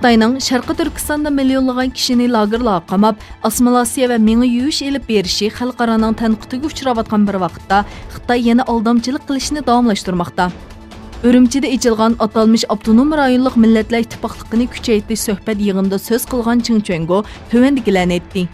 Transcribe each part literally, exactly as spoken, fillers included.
خىتاينىڭ شەرقىي تۈركىستاندا مىليونلىغان كىشىنى لاگېرلارغا قاماپ، ئاسسىمىلياتسىيە ۋە مېڭە يۇيۇش ئېلىپ بېرىشى خەلقئارانىڭ تەنقىدىگە ئۇچراۋاتقان بىر ۋاقىتتا، خىتاي يەنە ئالدامچىلىق قىلىشنى داۋاملاشتۇرماقتا. ئۈرۈمچىدە ئېچىلغان ئاتالمىش ئاپتونوم رايونلۇق مىللەتلەر ئىتتىپاقلىقىنى كۈچەيتىش سۆھبەت يىغىنىدا سۆز قىلغان چېڭ چۈەنگو تۆۋەندىكىلەرنى ئېيتتى.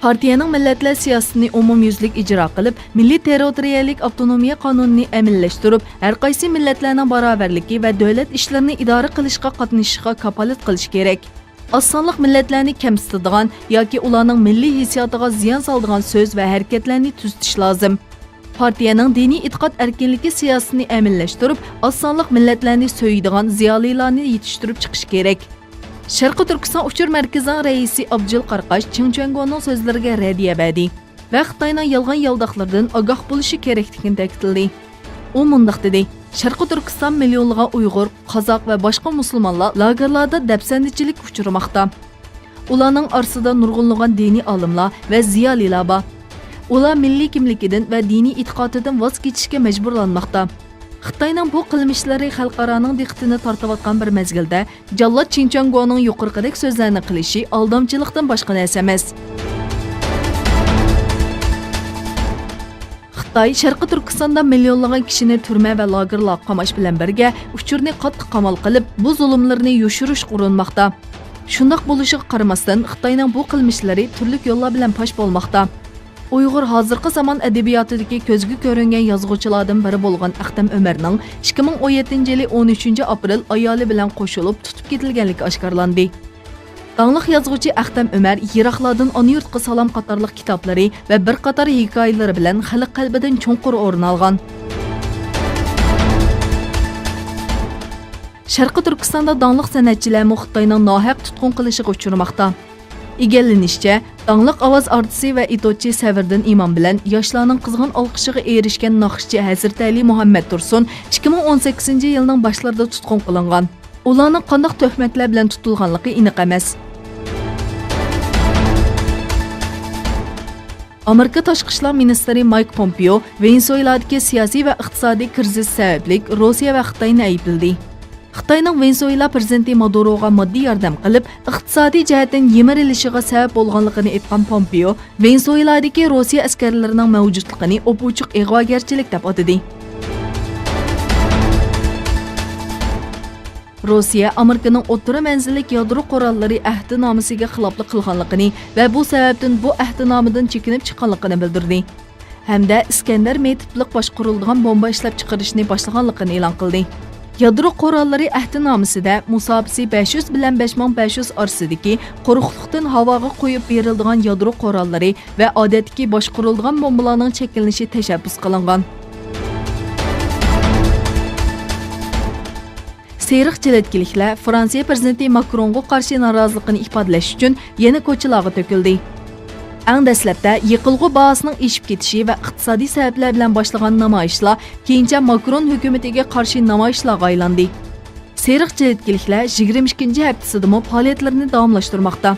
پارتىيەنىڭ مىللەتلەر سىياسىتىنى ئومۇميۈزلۈك ئىجرا قىلىپ، مىللىي تېررىتورىيەلىك ئاپتونومىيە قانۇنىنى ئەمەلىيلەشتۈرۈپ، ھەرقايسى مىللەتلەرنىڭ باراۋەرلىكى ۋە دۆلەت ئىشلىرىنى ئىدارە قىلىشقا قاتنىشىشىغا كاپالەت قىلىش كېرەك. ئاز سانلىق مىللەتلەرنى كەمسىتىدىغان ياكى ئۇلارنىڭ مىللىي ھېسسىياتىغا زىيان سالىدىغان سۆز ۋە ھەرىكەتلەرنى تۈزىتىش لازىم. پارتىيەنىڭ دىنىي ئېتىقاد ئەركىنلىكى سىياسىتىنى ئەمەلىيلەشتۈرۈپ، ئاز سانلىق مىللەتلەرنى سۆيىدىغان زىيالىيلارنى يېتىشتۈرۈپ چىقىشى كېرەك. شەرقىي تۈركىستان ئۇچۇر مەركىزىنىڭ رەئىسى ئابجىل قاراقاش چېڭ چۈەنگونىڭ سۆزلىرىگە رەددىيە بەردى ۋە خىتاينىڭ يالغان-يالداقلىرىدىن ئاگاھ بولۇشى كېرەكلىكىنى تەكىتلىدى. ئۇ مۇنداق دېدى: شەرقىي تۈركىستان مىليونلىغان ئۇيغۇر، قازاق ۋە باشقا مۇسۇلمانلار لاگېرلاردا دەپسەندىچىلىككە ئۇچرىماقتا. ئۇلارنىڭ ئارىسىدا نۇرغۇنلىغان دىنىي ئالىملار ۋە زىيالىيلار بار. ئۇلار مىللىي كىملىكىدىن ۋە دىنىي ئېتىقادىدىن ۋاز كېچىشكە مەجبۇرلانماقتا. خىتاينىڭ بۇ قىلمىشلىرى خەلقئارانىڭ دىققىتىنى تارتىۋاتقان بىر مەزگىلدە، جاللات چىن چۈەنگونىڭ يۇقىرىقىدەك سۆزلەرنى قىلىشى ئالدامچىلىقتىن باشقا نەرسە ئەمەس. خىتاي شەرقىي تۈركىستاندا مىليونلىغان كىشىنى تۈرمە ۋە لاگېرلارغا قاماش بىلەن بىرگە، ئۇچۇرنى قاتتىق قامال قىلىپ، بۇ زۇلۇملىرىنى يوشۇرۇشقا ئۇرۇنماقتا. شۇنداق بولۇشىغا قارىماستىن، خىتاينىڭ بۇ قىلمىشلىرى تۈرلۈك يوللار بىلەن پاش بولماقتا. ئۇيغۇر ھازىرقى زامان ئەدەبىياتىدىكى كۆزگە كۆرۈنگەن يازغۇچىلاردىن بىرى بولغان ئەختەم ئۆمەرنىڭ ئىككى مىڭ ئون يەتتىنچى يىلى ئون ئۈچىنچى ئاپرېل ئايالى بىلەن قوشۇلۇپ تۇتۇپ كېتىلگەنلىكى ئاشكارىلاندى. داڭلىق يازغۇچى ئەختەم ئۆمەر يىراقلاردىن ئانا يۇرتقا سالام قاتارلىق كىتابلىرى ۋە بىر قاتار ھېكايىلىرى بىلەن خەلق قەلبىدىن چوڭقۇر ئورۇن ئالغان. شەرقىي تۈركىستاندا داڭلىق سەنئەتچىلەرمۇ خىتاينىڭ ناھەق تۇتقۇن قىلىشىغا ئۇچرىماقتا. ئىگىلىنىشىچە، داڭلىق ئاۋاز ئارتىسى ۋە ئىتوتچى سەۋرىدىن ئىمام بىلەن ياشلارنىڭ قىزغىن ئالقىشىغا ئېرىشكەن ناخشىچى ھەزرىتەلى مۇھەممەت تۇرسۇن ئىككى مىڭ ئون سەككىزىنچى يىلنىڭ باشلىرىدا تۇتقۇن قىلىنغان. ئۇلارنىڭ قانداق تۆھمەتلەر بىلەن تۇتۇلغانلىقى ئېنىق ئەمەس. ئامېرىكا تاشقى ئىشلار مىنىستىرى مايك پومپېئو ۋېنېزۇېلادىكى سىياسىي ۋە ئىقتىسادىي كىرىزىس سەۋەبلىك روسىيە ۋە خىتاينى ئەيىبلىدى. خىتاينىڭ ۋېنېزۇېلا پىرېزىدېنتى مادۇروغا ماددىي ياردەم قىلىپ، ئىقتىسادىي جەھەتتىن يىمىرىلىشىغا سەۋەب بولغانلىقىنى ئېيتقان پومپېئو، ۋېنېزۇېلادىكى روسىيە ئەسكەرلىرىنىڭ مەۋجۇتلۇقىنى ئوپئوچۇق ئىغۋاگەرچىلىك دەپ ئاتىدى. روسىيە ئامېرىكىنىڭ ئوتتۇرا مەنزىللىك يادرو قوراللىرى ئەھدىنامىسىگە خىلاپلىق قىلغانلىقىنى ۋە بۇ سەۋەبتىن بۇ ئەھدىنامىدىن چېكىنىپ چىققانلىقىنى بىلدۈردى ھەمدە ئىسكەندەر مې تىپلىق باشقۇرۇلىدىغان بومبا ئىشلەپ چىقىرىشنى باشلىغانلىقىنى ئېلان قىلدى. يادرو قوراللىرى ئەھدىنامىسىدە مۇساپىسى بەش يۈز بىلەن بەش مىڭ بەش يۈز ئارىسىدىكى قۇرۇقلۇقتىن ھاۋاغا قويۇپ بېرىلىدىغان يادرو قوراللىرى ۋە ئادەتتىكى باشقۇرۇلىدىغان بومبىلارنىڭ چەكلىنىشى تەشەببۇس قىلىنغان. سېرىق جىلىتكىلىكلەر فرانسىيە پىرېزىدېنتى ماكرونغا قارشى نارازىلىقىنى ئىپادىلەش ئۈچۈن يەنە كوچىلارغا تۆكۈلدى. ئەڭ دەسلەپتە يېقىلغۇ باھاسىنىڭ ئېشىپ كېتىشى ۋە ئىقتىسادىي سەۋەبلەر بىلەن باشلىغان نامايىشلار كېيىنچە ماكرون ھۆكۈمىتىگە قارشى نامايىشلارغا ئايلاندى. سېرىق جىلىتكىلىكلەر يىگىرمە ئىككىنچى ھەپتىسىدىمۇ پائالىيەتلىرىنى داۋاملاشتۇرماقتا.